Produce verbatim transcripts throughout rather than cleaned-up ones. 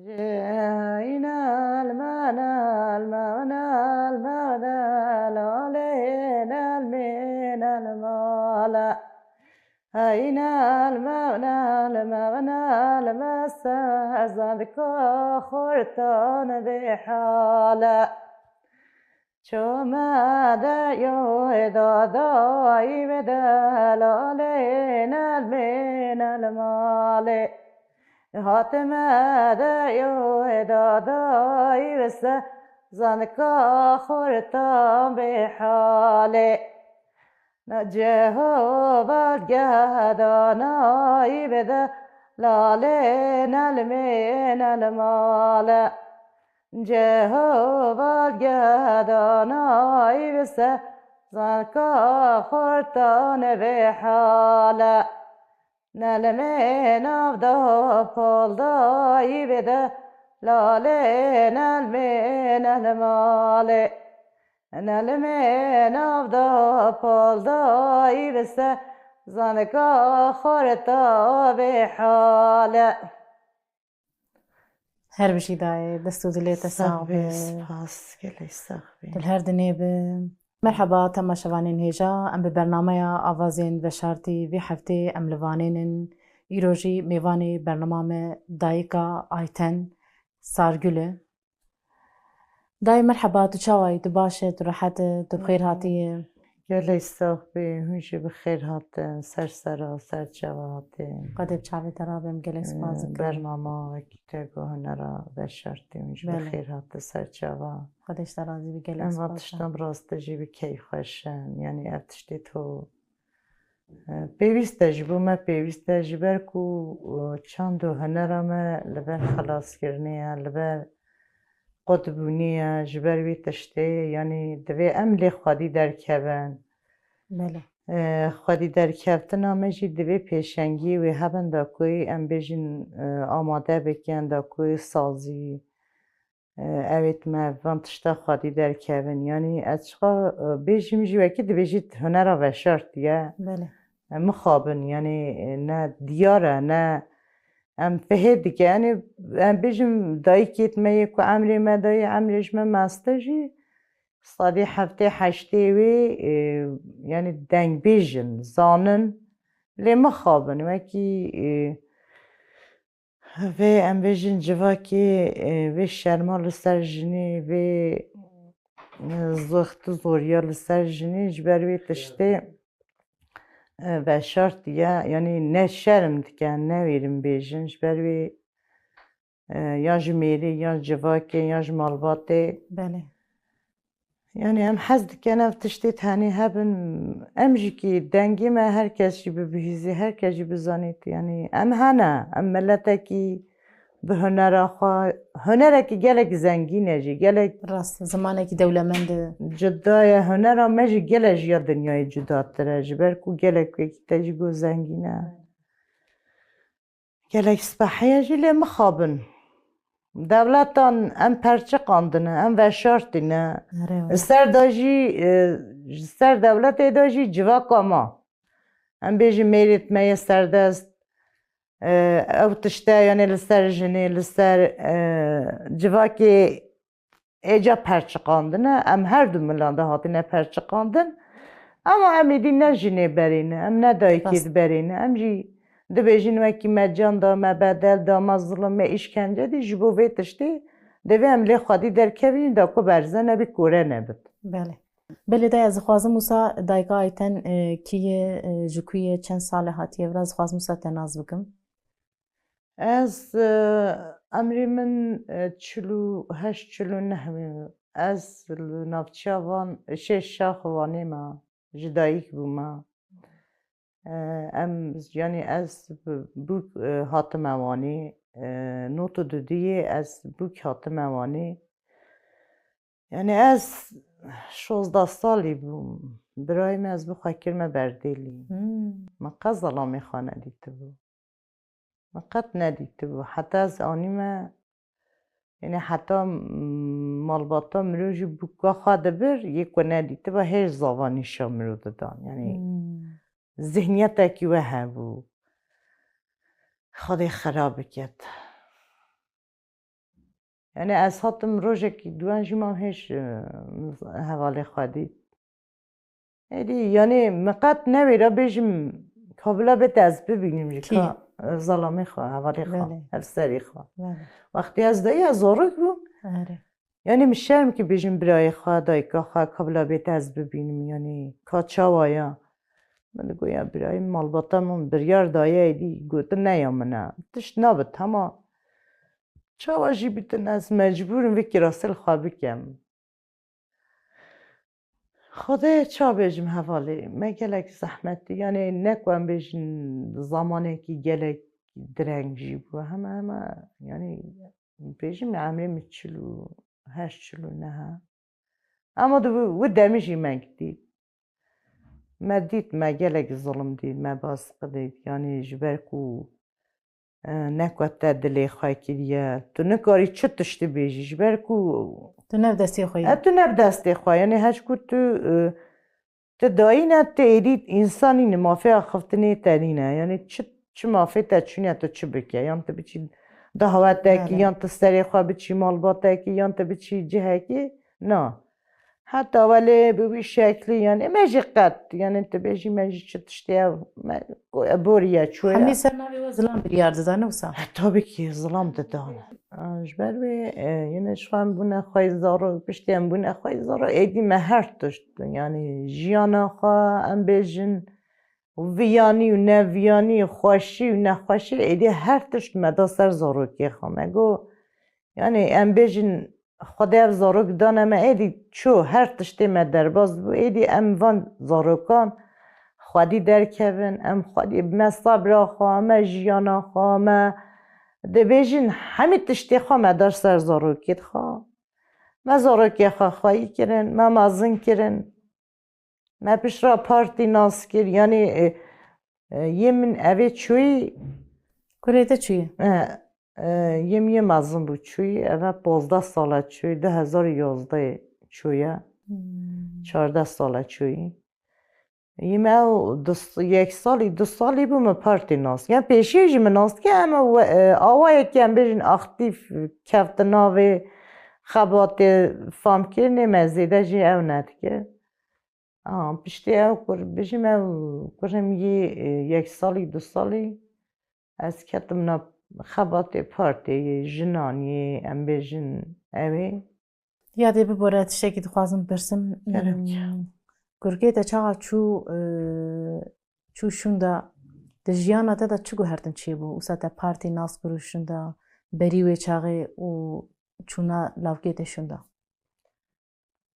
Jeyna elmana elmana elmana lalê nelmê nelmala. Eyna elmana elmana elmasa zandika xortan bê hala. Çome de yoy dadayî ve delalê nelmê nelmalê. Hatime de yoy dadayî ve se zandika xortan bê halê. Na ceho valgedanayî ve delalê nelmê nelmale. Ceho valgedanayî ve se zandika xortan bê hale. Nelmê navda poldayî ve delalê nelmê nelmalê. Nelmê navda poldayî ve se zandika xorta bê hale. Her bijî dayê, dest û dilê te sax be. Spas, gelek sax be. Tu li her dinê bi. Merheba temaşevanên hêja, em bi bernameya Avazên Veşartî vî heftê em li Wanê nin. Îro jî mêvanê bernama me dayika Ayten Sargul e. Dayê merheba, tu çawa yî? Tu baş e, tu rehet e, tu bi xêr hatiye? Gelek sax bî, hûn jî bi xêr hatin. Ser sera, ser çava hatin. Xwedê bi çavê te rabe, em gelek spas dikin. Bernama wekî te got hunera veşartî, hûn jî bi xêr hatin ser çava. Xwedê ji te razî bî, gelek spas. Em van tiştan bi rastî jî bi keyfxweş in. Yanî ev tiştê to, e, pêwîst e, ji bo me pêwîst e, ji ber ku, e, çand û hunera me li ber xelaskirinê ye, li ber qutbûnê ye, ji ber wî tiştê, yanî divê em lê xwedî derkevin. Belê. E, xwedî derkeftina me jî divê pêşengiyê wê hebin da ku em bêjin, e, amade bikin, da ku sazî, e, ew ê me van tişta xwedî derkevin. Yanî ez çiqa, e, bêjim jî wekî dibêjît hunera veşartî ye. Belê. E, mixabin, yanî, e, ne diyar e, ne em fihê dike. Yanî em bêjim dayikêt me yê ku emrê me dayê, emrê ji me meste jî, sedî heftê heştê wê, e, yanî dengbêj in, zanin, lê mixabin. Wekî, e, vê em bêjin civakê, e, vê şerma li ser jinê, vê, e, zextî zoriya li ser jinê, ji ber wê tiştê, e, veşartî ye, yanî ne şerm dike, ne wêrin bêjin, ji ber wê, e, ya ji mêrê, ya ji civakê, ya ji malbatê. Belê. Yanî em hez dikin ev tiştê tenê hebin. Em jî kî dengê me her kes jî bibihîzî, her kes jî bizanît. Yanî em hene, em miletekî bi hunera xwe, hunerekî gelek zengîn e jî, gelek. Rast, zimanekî dewlemend e. Cuda ye, hunera me jî gelek ji ya dinyayê cudatir e, ji ber ku gelek wekî te jî got zengîn e. Gelek spehî ye jî lê mixabin. Dewletan em perçiqandine, em veşartîne. Erê wele. Ser de jî, e, ji ser dewletê de jî civaka ma. Em bêjin mêrêt me yê serdest, e, ew tişte, yanî li ser jinê, li ser, e, civakê êca perçiqandine. Em her du milan de hatine perçiqandin. Ama em êdî ne jinê berê ne, em ne dayikê Rast. Berê ne. Em jî dibêjin wekî me can da, me bedel da, me zilim, me îşkence dî, ji bo vê tiştê divê em lê xwedî derkevin da ku berze nebî kore nebit. Belê. Belê dayê, ez dixwazim wisa dayika Ayten, e, kî ye, e, ji ku ye, çend sal e hatiye vir, ez dixwazim wisa te nas bikim. Ez, e, emrê min, e, çil û heşt, çil û neh bû. Ez li navçeya Van, şê Şax Wanê me, ji dayik bûme. E, em, yanî ez bi-, bûk, e, hatime Wanê, e, not û dudiyê ez bûk hatime Wanê. Yanî ez şozdeh salî bûm. Birayê me ez bi xwe kirime Berdêlî. Hmm. Me qet zelamê xwe nedîtibû. Me qet nedîtibû. Heta ez anîme, yanî heta, mm, malbata mirov jî bûka xwe dibir, yê ku nedîtiba hêj zava nîşa mirov didan. Yanî Hmm. zihniyetekî we hebû. Xwedê xira biket. Yani ez hatim rojekî duan jî mam hêj, e, hevalê xwe dît. Êdî, yani min qet newêra bêjim, kabila bêt ez bibînim ji Kî? ka, e, zelamê xwe, hevalê xwe, Belê. hevserê xwe. Belê. Wextê ez dayî ez zarok bûm. Erê. Yani min şerm ki bêjim birayê xwe, dayika xwe, kabila bêt ez bibînim, yani ka çawa ya. Min digot ya birayê, malbata min biryar daye, êdî gotin ne ya min e. Tişt nabit hema. Çawa jî bitin ez mecbûrim vê kirasê li xwe bikem. Xwedê ça bêjim hevalê, me gelek zehmet, yani ne ku em bêjin zamanekî gelek direng jî bû. Hema hema yani bêjim emrê min çil û heşt çil û neh e. Ama di wi demî jî me dît. Me dît, me gelek zilim dît, me bas qidît. Yani ji ber ku, e, ne ku te dilê xwe kiriye. Tu nikarî çi tiştî bêjî, ji ber ku Tu ne bi destê xwe yî. e, tu ne bi destê xwe. Yani heç ku tu, e, tu dayîne, tu êdî însanî ne, mafê axiftinê te nîne. Yani çi, çi mafê te çûne, tu çi bike? Yan tu biçî dahwetekî, Belê. yan tu serê xwe biçî malbatekî, yan tu biçî cihekî. Na. Heta welê bi wî şeklî, yani me jî qet, yani tu bêjî me jî çi tiştê ev, me, e, boriye çûye. Hemî ser navê we zilam biryar dida, ne wisa? He, tabii ki zilam didan. A, ji ber wê, e, yine ji xwe em bûne xwey zarok, piştî em bûne xwey zarok, êdî me her tişt, yani jiyana xwe em bêjin, û viyanî û neviyanî, xweşî û nexweşî, êdî her tişt me da ser zarokê xwe. Me got, yani em bêjin, Xwedê ev zarok dane me, êdî çû, her tiştê me derbas bû, êdî em van zarokan xwedî derkevin, em xwedî me sebra xwe, me jiyana xwe, me dibêjin hemî tiştê xwe me dar ser zarokê xwe. Me zarokê xwe xweyî kirin, me mezin kirin. Me pişt re partî nas kir, yanî, e, e, yê min evê çûyî. Kurê te çûyî? E, e, yê min yê mezin bû çûyî, eve pozdeh sala çûyî, du hezar û yazdeh çûye. Hmm. Çardeh sala çûyî. Yê min ew du s-, yek salî, du salî bû min partî nas. Yan pêşî jî min nas dike, em we-, e, awayekî em bêjin aktîf kefti navê xebatê famkirinê me zêde jî ew nedike. A, piştî ew kur, bijim ew kurim yî, e, yek salî, du salî ez ketim nav xebatê partê yê jinan yê, em bêjin ew ê. Ya dê bibore tiştekî dixwazim pirsim. Gerek. Hmm, kurkê te çaxa çû, e, çû şûnda, di jiyana te de çi guhertin çêbû? Wisa te partî nas kir û şûnda berî wê çaxê û çûna lawkê te şûnda?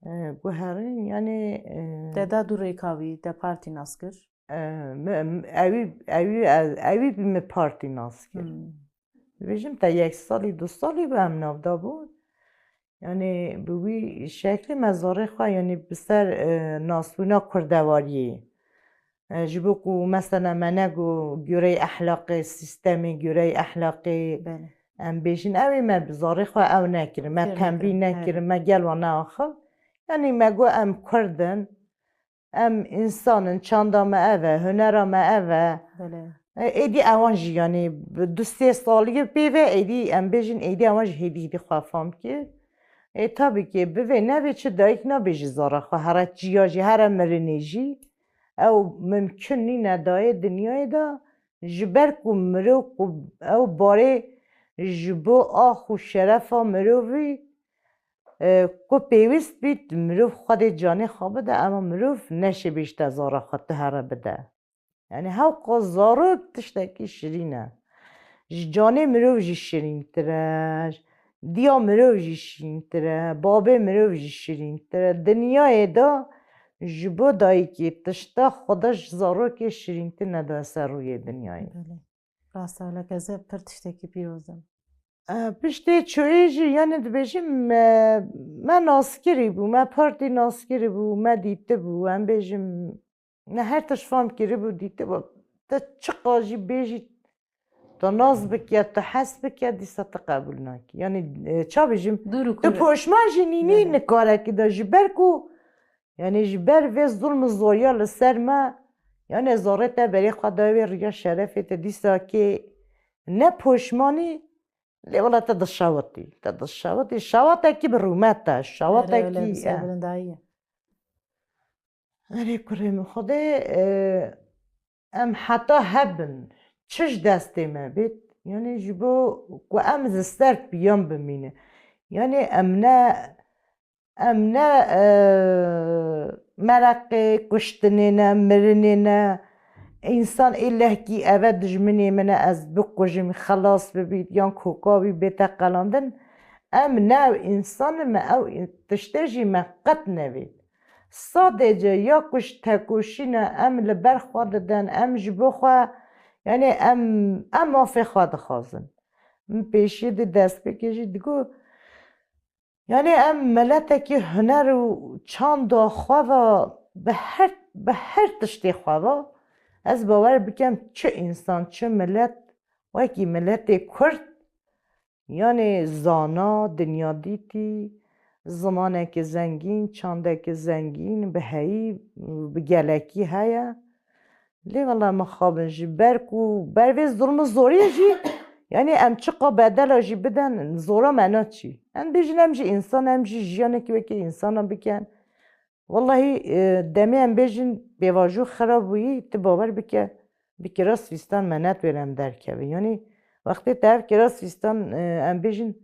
E, guherin, yani, e, Te da du rêka wî, te partî nas kir? E, me, em, ewî, ewî, ewî bi me partî nas kir. Hmm. Dibêjim te yek salî, du salî bi em navda bûn. Yani bi wî şeklî me zarê xwe, yani bi ser, e, nasbûna kurdewariyê. E, ji bo ku mesela me nego gurey ehlaqê, sîstemê gurey ehlaqê, Belê. em bêjin, ew ê me bi zarê xwe ew nekirin, me Fêr tembî nekirin, nekirin, he. me gel wan neaxiv. Yanî me got em kurd in, em însan in, çanda me ev e, hunera me ev e. Belê. E, êdî ewan jî, yanî bi du sê saliyê pê ve, êdî em bêjin, êdî ewan jî hêdî hêdî xwe fam kir. Ê, tabii ki, bivê nevê çi dayik nabêjî zara xwe, here çiya jî, here mirinê jî. Ew mimkun nîne dayê dinyayê de, ji ber ku mirov ku ew barê ji bo ax û şerefa mirovî, e, ku pêwîst bît, mirov Xwedê canê xwe bide, ema mirov neşê bêjte zara xwe tu here bide. Yani hewqa zarok tiştekî şirîn e. Ji canê mirov jî şirîntir e, diya mirov jî şirîntir e, babê mirov jî şirîntir e. Dinyayê de ji bo dayikê tişta xwe de ji zarokê şirîntir nedaye ser rûyê dinyayê. Belê. Rast e, wele ez ê pir tiştekî pîroz im. E, piştê çûyê jî, yani dibêjim, me, me naskirî bû, me partî naskirî bû, me dîtibû, em bêjim, me her tişt fam kiribû, dîtibû. Te çiqa jî bêjî, tu nas bike, tu hes bike, dîsa tu qebûl nakî. Yani, e, ça bêjim, Dûr û tu kûr e. poşman jî nînî Belê. nikarekî de, ji ber ku, yani ji ber vê zulm û zoriya li ser me, yani zarê te berê xwe dayê wê riya şerefê te, dîsa kê ne poşmanî, Lê wela te dişewitî. Te dişewitî. Şewatekî bi rûmet e. Erê, öyle bir Şewatekî, e. Sevilindayî ye. Erê kurê min Xwedê, e, em heta hebin, çi ji destê me bêt, yanî ji bo ku em li ser piyan bimîne. Yanî em ne, em ne, e, mereqê kuştinê ne, mirinê ne. Însan ê lehkî eve dijminê min e, ez bikujim, xelas bibît, yan koka wî bête qelandin. Em ne ew însan in, me ew tiştê jî me qet nevêt. Sadece ya ku ji tekoşîna em li ber xwe didin, em ji bo xwe, yanî em, em mafê xwe dixwazin. Min pêşiyê di destpêkê jî digot, yanî em miletekî huner û çanda xwe ve bi her, bi her tiştê xwe ve, ez bawer bikim çi însan, çi milet, wekî miletê Kurd, yanî zana, dinyadîtî, zimaneke zengîn, çandeke zengîn, bi heyî, bi gelekî heye. Lê wela mixabin jî ber ku ber vê zulm û zoriyê jî, yanî em çiqa bedela jî bidin, zora me naçî. Em bêjin em jî însan, em jî jiyanekî wekî însanan bikin. Wellahî, e, demê em bêjin pêvajo xira bûyî, tu bawer bike, bi kiras fîstan me netwêre em derkevin. Yanî wextê te ev kiras fîstan, e, em bêjin,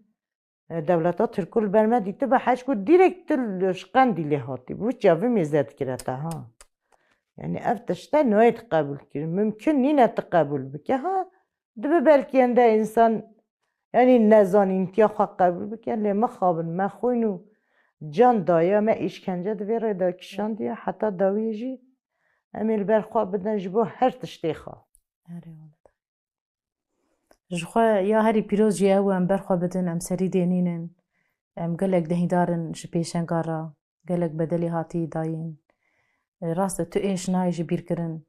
e, dewleta Tirkû li ber me dîtibe, heçku dîrek tu li, ji Qendîlê hatî. Bi çavi mêze dikire te, ha. Yanî ev tişte nayê qebûl kirin. Mimkun nîne tu qebûl bike, ha. Dibe belkî hende însan, yanî nezanîntiya xwe qebûl bike, lê mixabin me xwîn û can daye, me îşkence di vê rê de kişandiye, heta dawiyê jî em ê li ber xwe bidin ji bo her tiştê xwe. Erê wele. Ji xwe ya herî pîroz jî ew em ber xwe bidin, em serî dênînin. Em gelek dehîdar in ji pêşenga re, gelek bedelî hatî dayîn. E, rast e, tu êş nayê ji bîr kirin.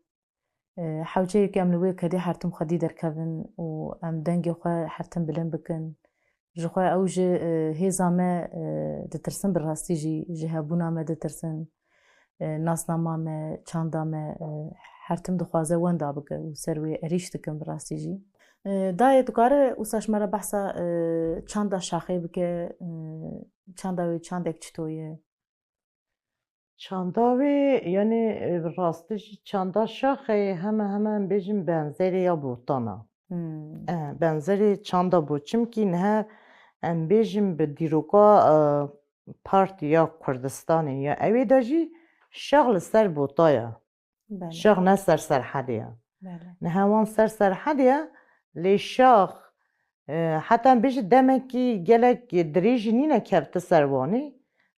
E, hewce ye ku em li wê kedê her tim xwedî derkevin û em dengê xwe her tim bilind bikin. Ji xwe ew ji, e, hêza me, e, ditirsin, bi rastî jî ji hebûna me ditirsin. E, nasnama me, çanda me, e, her tim dixwaze wenda bike û ser wê êrîş dikin bi rastî jî. E, dayê dikare wisa ji me re behsa, e, çanda şaxê bike, e, çanda wê çandek çito ye? Çanda wê, yanî, e, bi rastî jî çanda şaxê heme heme em bêjin benzerê ya botan a. Hmm. E, benzerê çanda bo. Çimkî niha em bêjin bi dîroka, e, Partiya Kurdistanê ya ewê de jî şax li ser bota ya. Belê. Şax ne ser Serhedê ya. Belê. Niha wan ser Serhedê ya, lê şax, e, heta em bêjin demekî gelek dirêj jî nîne kevti ser Wanê.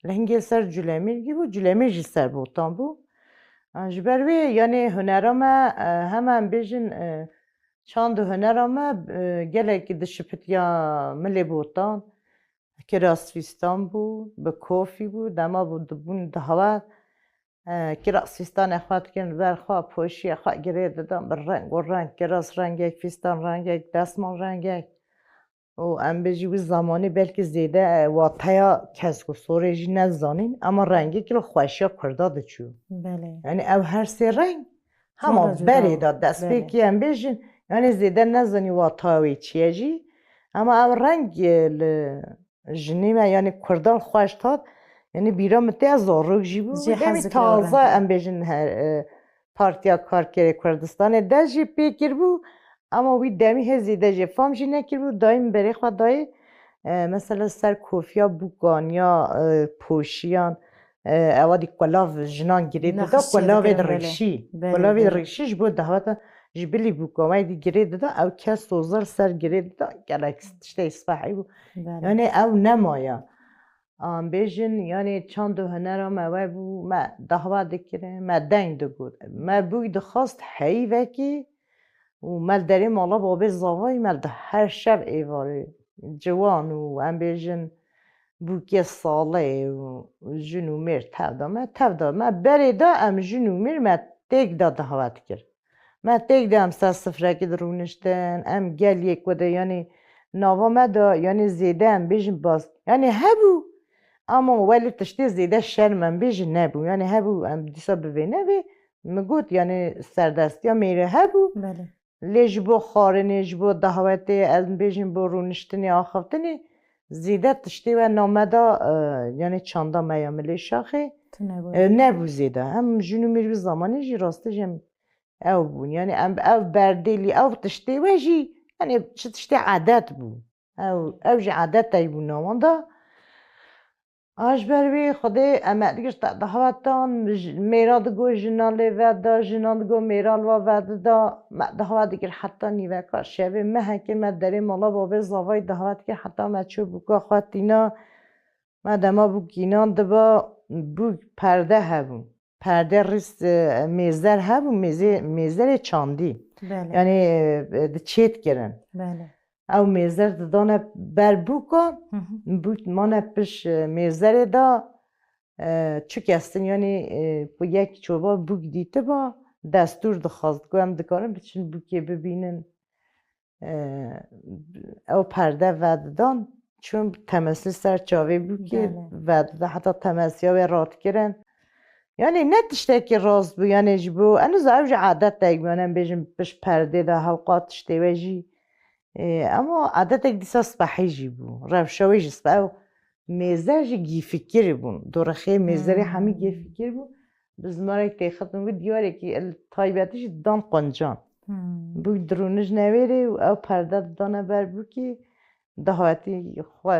Li hingê ser Culemêrgî bû, Culemêr jî ser botan bû. E, ji ber wê, yanî hunera me, e, hema em bêjin, e, çand û hunera me, e, gelekî dişipitiya milê botan. Kiras fîstan bû, bi kofî bû, dema bû dibûn dahwet, e, kiras fîstanê xwe dikirin li ber xwe, poşiyê xwe girê didan, bi reng û reng, kiras rengek, fîstan rengek, desmal rengek. Û em bêjî wî zemanî belkî zêde, e, wateya kesk û sorê jî nezanîn, ama rengekî li xweşiya Kurda diçû. Belê. Yanî ev her sê reng hema berê de destpêkê em bêjin, yanî zêde nezanî wateya wê çi ye jî. Ama ev reng, e, li jinê me, yanî Kurdan xweş tat, yanî bîra min tê, ez zarok jî bûm. Jê demî hez dikir ew taze rengê. Em bêjin her, e, Partiya Karkerê Kurdistanê dest jî pê kiribû, ama wî demî hê zêde jê fam jî nekiribû, dayî min berê xwe dayê, e, mesela ser kofiya bûkan ya, e, poşiyan, e, ewa dî kulav jinan girê dida, kulavê di rêşî. Belê, kulavê di rêşî ji bo dahweta ji bilî bûkan, wê dî girê dida, ew kes soza li ser girê dida, gelek tiştê spehî bû. Belê. Yanî ew nemaya. Em bêjin, yanî çand û hunera me we bû, me dahwa dikirin, me deng digot. Me bûk dixwast heyî vekî û me li derê mala babê zavayî me li her şev êvarê ciwan û em bêjin bûkê salê û jin û mêr tev da me, tev da me. Berê de em jin û mêr me têk da dahwa dikir. Me têk de em ser sifrekê dirûniştin, em gel yek we de, yanî nava me de, yanî zêde em bêjin bas. Yanî hebû, ama welê tiştê zêde şerm em bêjin nebû. Yanî hebû, em dîsa bi vê nevê, min got, yanî serdestiya mêrê hebû. Belê. Lê ji bo xwarinê, ji bo dahwetê, ez bêjim bo rûniştinê, axaftinê, zêde tiştê we name da, e, yanî çanda me ya milê şaxê, e, nebû zêde. Em jin û mêr wî zamanê jî rastî jî em ew bûn. Yanî em ev berdêlî, ew tiştê we jî, yanî çi tiştê edet bû. Ew, ew jî edetek bû nawan da. A ji ber wî Xwedê em me digirta dahwetan, ji-, mêra digo jina lê veda, jina digo mêra li wa vedida, me dahwet dikir heta nîveka şevê, mehekê me derê mala babê zavayî dahwet dikir heta me çû bûka xwe tîna, me dema bûk înan diba, bûk perde hebû. Perde rîst, e, mêzer hebû, mêzê-, mêzerê çandî. Belê. Yanî, e, di çêt kirin. Belê. Ew mêzer didane ber bûka, Hı hı. bûk mane piş, e, mêzerê da, e, çi kestin, yanî, e, ku yek çoba bûk dîtiba, destûr dixwast ku em dikarin biçin bûkê bibînin. E, ew perde vedidan, çûn temesî ser çavê bûkê Belê. vedida, heta temesiya wê radikirin. Yanî ne tiştekî rast bû, yanî ji bo, eniza ew jî edetek bû, yanî em bêjin piş perdê de hewqa tiştê we jî. E, ema edetek dîsa spehî jî bû. Rewşa wê jî spehî. Ew mêzer jî gîfikirî bûn. Dorexê mêzerê hemî Hmm. gîfikir bû. Bi zimarek têxistin bû, dîwarekî el-, taybetî jî dan quncan. Hmm. Bûk dirûnij newêrê û ew perde didane ber bûkê. Dahwetî xwe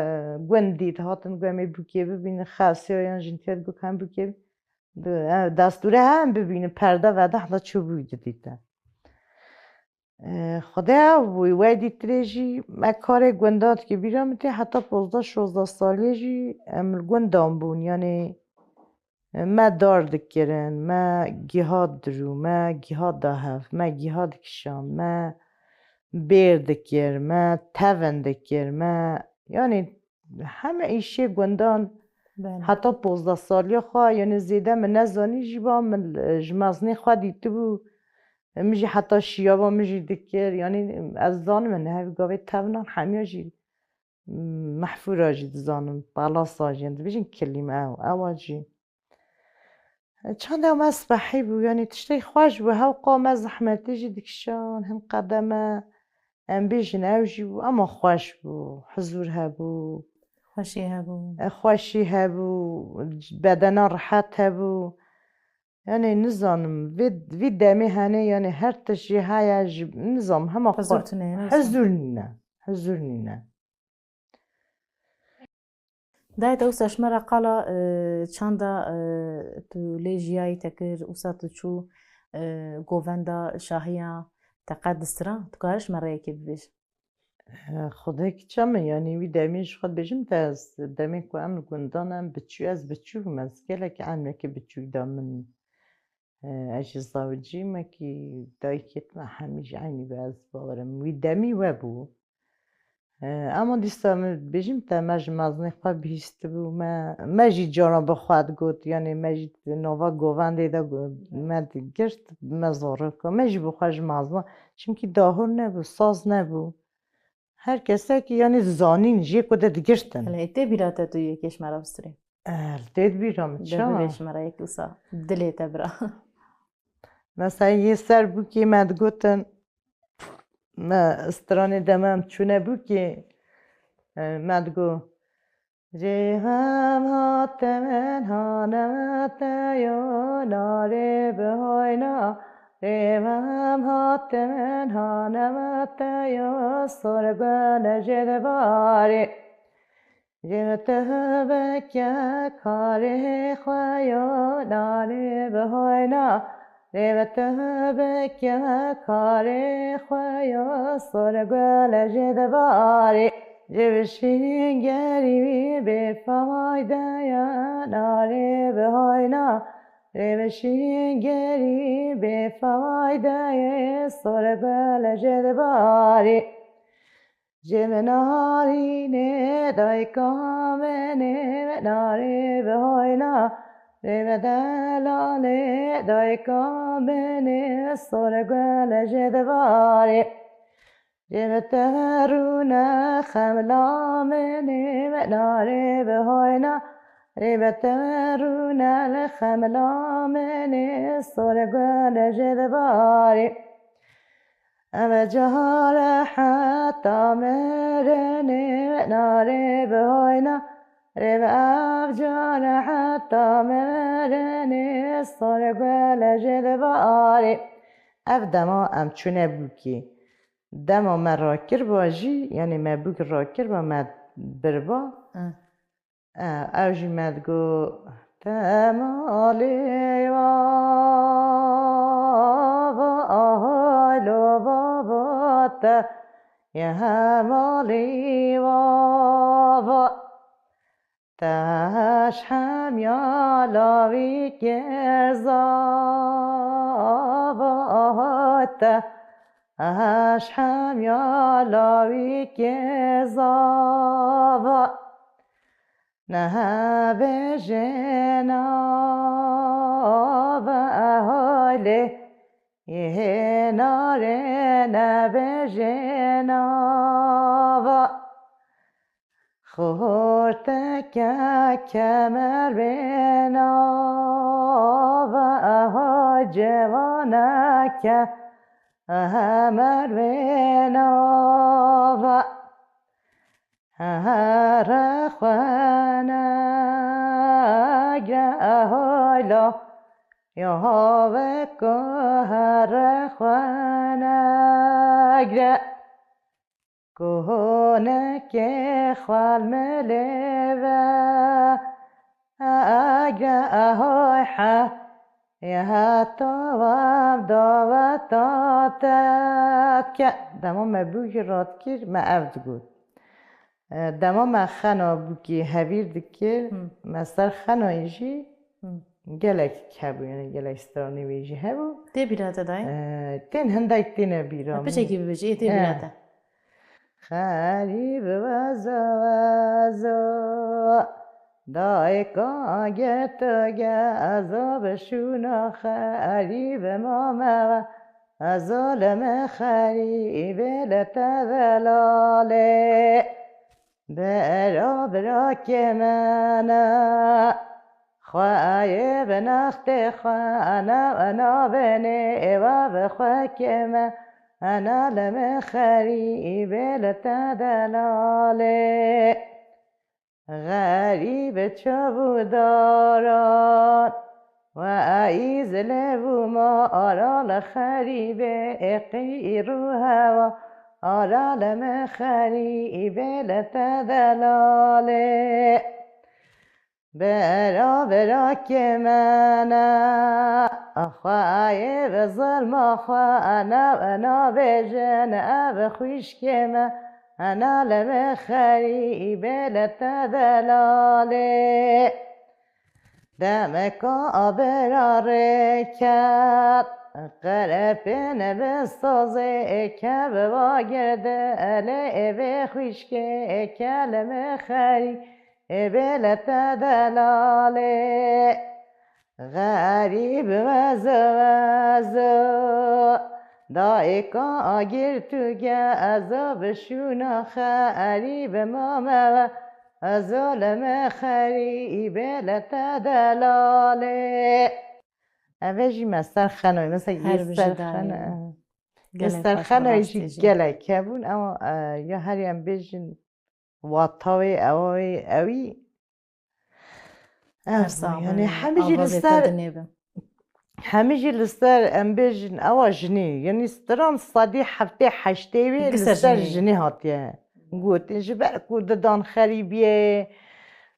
gundî dihatin ku em ê bûkê bibînin, xesiya yan jî nitiya digot em bûkê bi-, bi-, e, destûre hem bibînin, perde veda heta çi bûk didîte. E, Xwedê ew bû, we dîtirê jî me karê gunda dikir bîra min tê heta pozdeh şozdeh saliyê jî em li gundan bûn, yanî, e, me dar dikirin, me giha dirû, me giha da hev, me giha dikişand, me bêr dikir, me tevin dikir, me, yanî heme îşê gundan Belê. heta pozdeh saliya xwe, yanî zêde min nezanî jî ba min, e, ji mezinê xwe dîtibû. Min jî heta şiyava min jî dikir. Yanî ez zanim, min hevî gavê tevnan hemiya jî, mm, mehfûra jî dizanim, palasa jî, em dibêjin kilîm ew, ewa jî. Çanda me spehî bû, yanî tiştê xweş bû, hewqa me zehmetî jî dikişan, hin qedeme, em bêjin ew jî bû, ema xweş bû, huzûr hebû. Xweşî hebû. E, xweşî hebû, bedena rihet hebû. Yanî nizanim, vê, vî demê hene, yanî her tişt jî heye, ji, nizanim, hema Huzûr xwe-, tune, nizanim. Huzûr nîne, huzûr nîne. Dayê te wisa ji me re qala, e, çanda, e, tu lê jiyayî te kir, wisa tu çû, e, govenda şahiya te qet distira? Tu karî ji me re yekê bibêjî? E, Xwedê kiça min, yanî wî demê ji xwe dibêjim te, ez demê ku em li gundan em biçû, ez biçûk bûm, ez gelek emrekê biçûk da min. E, ez jî zawicî me kî dayikêt me hemî jî eynî be, ez bawerim wî demî we bû. E, ema dîsa min bêjim te, me ji mezinê xwe bihîstibû, me, me jî cara bi xwe digot, yanî me jî di nava govendê de go-, me digirt, me zarok, me jî bi xwe ji mezin, çimkî dahûr nebû, saz nebû. Her kesekî, yanî, zanîn jê ku de digirtin. Hele tê bîra te tu yekê ji me re bistirê? Eh, tê di bîra min, De çawa? bibêj me re yek wisa. Dilê te bira. Mesela yê ser bûkê me digotin, me stranê de me em çûne bûkê, eh, me digo, Rêvem hatimin haneme te yo, narê bi hoyna. Rêvem hatimin haneme te yo, sor gule jê dibarê. Jê bi te bike karê xwe yo, narê bi hoyna. Rê bi te bike karê xwe ya, sor gule jê dibarê. Jê bi şîngerî wî bê fayde ye, narê bi hoyna. Rê bi şîngerî bê fayde ye, sor gule jê dibarê. Ji min narînê dayika min ê, min narê bi hoyna, rê bi delalê dayika min ê, sor gule jê dibarê. Ji bi te rûne xemla min ê, min narê bi hoyna, rê bi te rûne li xemla min ê, sor gule jê dibarê. Ev cara heta mirinê narê bihayna, rê bi ev cara heta mirinê sar gule jê dibe arê. Ev dema em çûne bûkê. Dema me rakirba jî, yanî me bûk rakirba, me birba. Hı. E, ew jî me digot, "Te malê wa, va, ahay lo baba te, ye he malê wa, va." Te ji hemiya lawî kir zava, te ji hemiya lawî kir zava. Nehebêjê nava eholê, yê nare nebêjê nava. Xorteke kemer bê nava, eha cevaneke hemer bê nava. Here xwe negre ehoyla, ya haveko here xwe negre. Kuhonekê xwal milê ve, ege ehoy he, ye heta wav daveta te dike. Dema me bûkî radikir, me ev digot. E, dema me xena bûkî hevîr dikir, Hı. me ser xenayê jî Hı. gelek hebû, yani gelek stranê wê jî hebû. Tê bîra te dayê? E, tên hindek têne bîra min. Piçekî bibêje, ê tê E. bîra te. Xerîb wezo wezo, dayika girtu gezo bi şûna xerîb mame we, ezo li min xerîbê li te delalê. Bira birakê min e, xweyê bi nextê xwe, ena, ena binê êwa bi xwekê min, ena li min xerîbê li te delalê. Xerîb çav û daran, we eyî zilê bû ma ara li xerîbê, ê qîr û hewa ara li min xerîbê li te delalê. Bira birakê min e, xweyê bi zilma xwe, ena, ena bêjin, ev xwîşkê min, ena li min xerîbê li te delalê. Demeka abira rêket, qerepê nebin sazê, eke bi va girde, elê ê vê xwîşkê, eke li min xerî, ê bê li te delalê. Xerîb wezo wezo, dayika agir tu ge, ezo bi şûna xerîb mame we, ezo li min xerîbê li te delalê. Eve jî me ser xenoy, mesela Her yê bijî ser dayê. xeno, yê Gelek ser xweş xenoy rastî jî jî. gelek hebûn, ama, e, ya herî em bêjin, watawê, ewayê, ewî. Her Ev, sax yani, be, hemî jî li avazê te ser, dinê be. hemî jî li ser, em bêjin, ewa jinê. Yani, stran sedî heftê heştê wê Gi li ser ser jinê. jinê hatiye gotin. Ji ber ku didan xerîbiyê,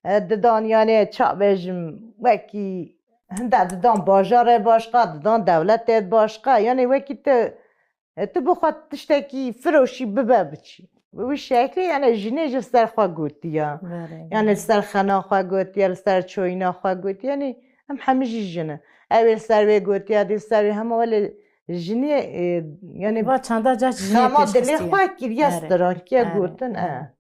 e, didan, yani, ça bêjim, wekî hinde didan bajarê başqa, didan dewletê başqa. Yani, wekî tu E, tu bi xwe tiştekî firoşî bibe biçî. Bi wî şeklê, yani, jinê ji ser xwe gotiya. Belê, Yani, belê. li ser xena xwe gotiya, li ser çoyîna xwe gotiya. Yani, em hemî jî jin in. Ew ê li ser wê gotiya, dî li ser wê hema wele jinê, e, yani, Va çanda ca jinê xema dilê pêşxist e. xwe kiriye Erê, stran, kiye erê, gotin, erê. e.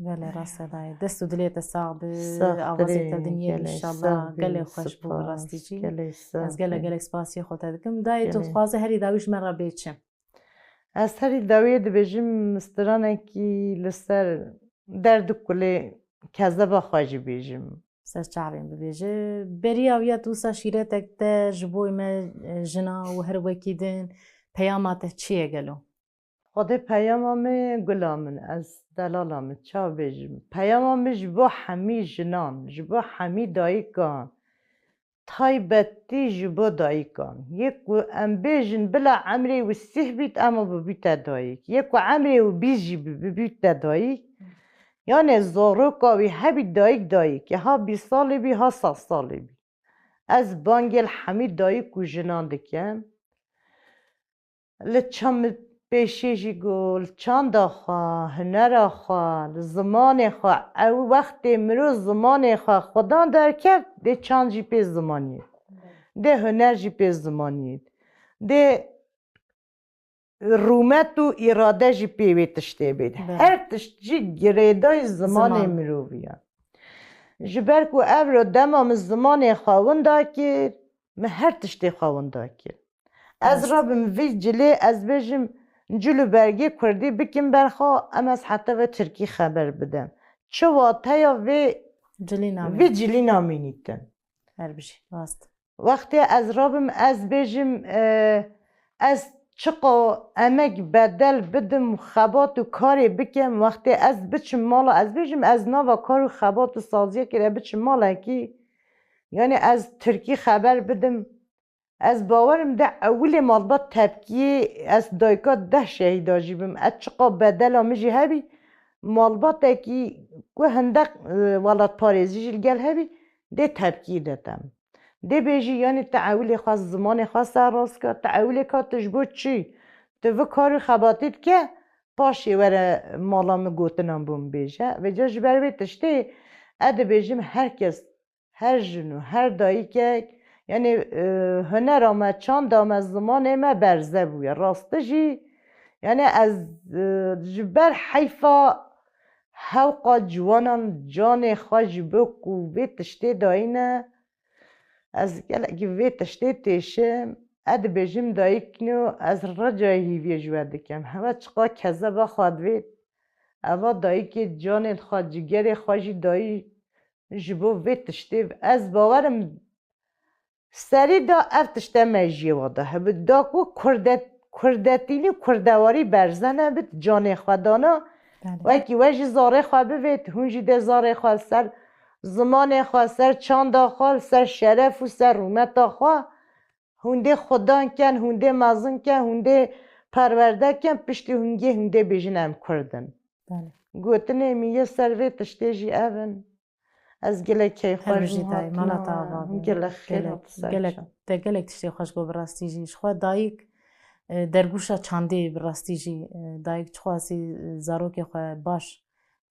Gelê rast e dayê. Dest û dilê te sax be. Sax Avazê te dirê, diniyê gelê inşallah. sax be, Gelê xweş bû bi spas, rastî jî. gelê sax Ez gelek be. gelek spasiyê xwe te dikim. Dayê tu Gelê. dixwaze herî dawî ji me re bê çi? Ez herî dawiyê dibêjim stranekî li ser derd û kulê kezeba xwe jî bêjim. Ser çavên bibêje. Beriya wî ya tu wisa şîretek te ji bo me, e, jina û her wekî din Peyama te çi ye gelo? Xwedê peyama min, gula min, ez delala min, çawa bêjim? Peyama min ji bo hemî jinan, ji bo hemî dayikan, taybetî ji bo dayikan. Yê ku em bêjin bila emrê wî sîh bît, ema bibîte dayik. Yê ku emrê wî bîst jî bî, bibîte dayik. Yanê zaroka wî hebî dayik dayik e. Ha bîst salî bî, ha sed salî bî. Ez bangê li hemî dayik û jinan dikim. Li çand pêşê jî got, li çanda xwe, hunera xwe, li zimanê xwe, ew wextê mirov zimanê xwe xwedan derket, dê çand jî pê zimaniyê, dê huner jî pê zimaniyê, dê rûmet û îrade jî pê wê tiştê bê. Belê. Her tişt jî girêdayî zimanê Ziman. mirovî ye. Ji ber ku evro dema min zimanê xwe winda kir, min her tiştê xwe winda kir. Ez Rast. rabim vî cilê, ez bêjim cil û bergê kurdî bikim berxwe, em ez heta ve tirkî xeber bidim. Çi wateya vê Cilî namî. vî cilî namînîtin? Her bijî, rast. Wextê ez rabim, ez bêjim, e, ez çiqa emek bedel bidim, xebat û karê bikim, wextê ez biçim mala, ez bêjim, ez nava kar û xebat û saziyekê de biçim malekî, yanî ez tirkî xeber bidim. Ez bawerim de ewilê malbat tepkiyê, ez dayika deh şehîda jî bim. Ez çiqa bedela min jî hebî, malbatekî ku hindek, e, welatparêzî jî li gel hebî, dê tepkiyê de tem. Dê bêjî, yanî tu ewilê xwe zimanê xwe serrast ke, tu ewilê ka tu ji bo çi? Tu vî kar û xebatî dike, paşê were mala min gotinan bo min bêje. Vêca ji ber vê tiştê, ez dibêjim her kes, her jin û her dayikek, yanî, e, hunera me, çanda me, zimanê me berze bûye. Rastî jî, yanî ez, e, ji ber heyfa hewqa ciwanan canê xwe ji bo ku vê tiştê dayîne, ez gelekî vê tiştê têşim. Ez dibêjim dayikno, ez ricayê hîviyê ji we dikim. Hewe çiqa kezeba xwe divêt. Eva dayikê canê xwe, cigerê xwe jî dayî ji bo vê tiştê. Ez bawerim serî de ev tişte mejiyê we de hebe. Da ku kurdet-, kurdetînî, kurdewarî berze nebit, canê xwe dana. Belê. Wekî we jî zarê xwe bivêt, hûn jî dê zarê xwe li ser zimanê xwe, ser çanda xwe, li ser şeref û ser rûmeta xwe. Hûn dê xudan ken, hûn dê mezin ken, hûn dê perwerde ken, piştî hûn gê hûn dê bêjin em kurd in. Belê. Gotinê min yê ser vê tiştê jî ev in. Ez gelek keyfxweş Her bijî bûm dayê, mala te hatina. Ava be. Gelek xêr Gelek, hat ser gelek, çav. Te gelek tiştê xweş got bi rastî jî. Ji xwe dayik, e, dergûşa çandê bi rastî jî, e, dayik çiqasî, e, zarokê xwe baş,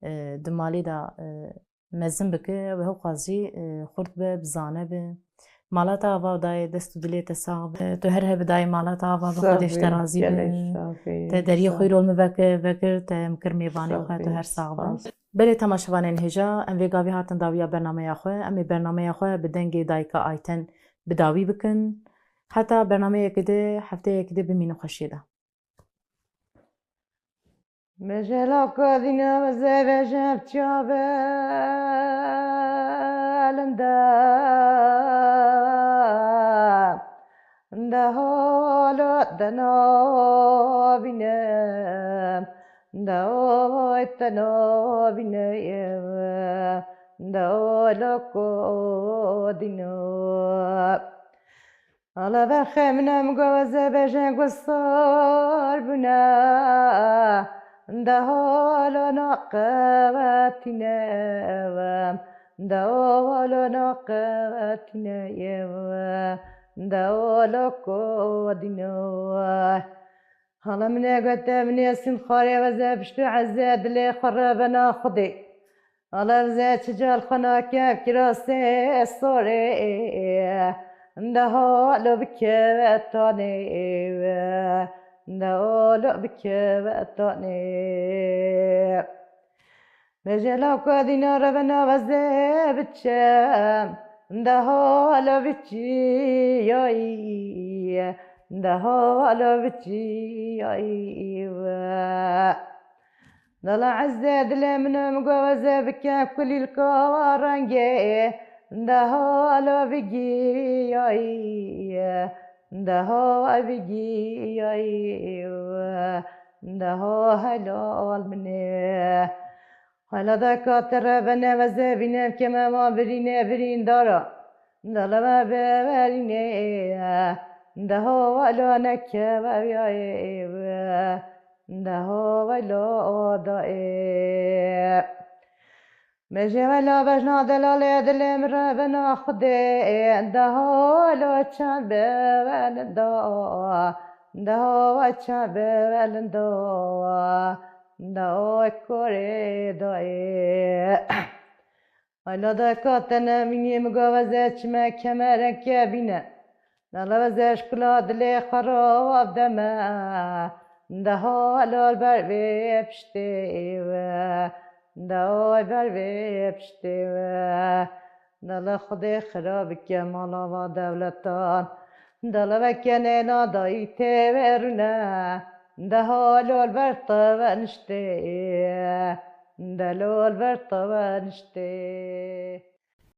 e, di malê de, e, mezin bike, wê hewqas jî, e, xurt be, bizane be. Mala te ava dayê, dest û dilê te sax be. Tu her hebe dayê mala te ava be, Xwedê ji te razî be. Te deriyê xwe îro li min veke-, vekir, te em kir mêvanê xwe, tu her sax be. Belê temaşevanên hêja, em vê gavê hatin dawiya bernameya xwe. Em ê bernameya xwe bi dengê dayika Ayten bi dawî bikin. Heta bernameyeke di, hefteyeke di bimînin xweşiyê de. Mejela kadîna ve zevejeb çabe elinde. De hala te nabînim, de oy te nabîne ev, de hala kadîna. Ala berxê min em goze bêjin ku sar bûne, de hala naqevetîne ev, de hala naqevetîne ev, de hala kadîne. Hala min ê gote, min ê sînd xwarê weze piştû ezê dilê xwe re bena Xwedê. Hala weze çi cal xwe nake kirasê sorê. De hala bikeve tanê, de hala bikeve tanê. Mejela ku dîna revena veze biçe, de hala biçiyayî, de hala biçiyayî ve. Dala ezze dilê min em go veze bike kulîlka rengê, de hala bigiyayî, Deha evî giyayî we, deha helal min ê. Hela deka te re bene ve zevîne keme ma birîne birîndara. Dala me beverîne, deha vela neke veviyayê we, deha vela da ê. Bejê vela bejna delalê dilê min re bena Xwedê, deha vela çend bevelinda, deha ve çend bevelinda, deha korê da ê. Hela deka te ne mînî min gava ze çime kemereke bîne. Dala ve ze şkula dilê xwe re wav deme. Deha lal ber vê piştê we. Deha ber vê piştê we. Dala Xwedê xira bike mala va dewletan. Dala ve kenê na dayî tê vê rûne. Deha lal ber te ve niştê. Delal ber te ve niştê.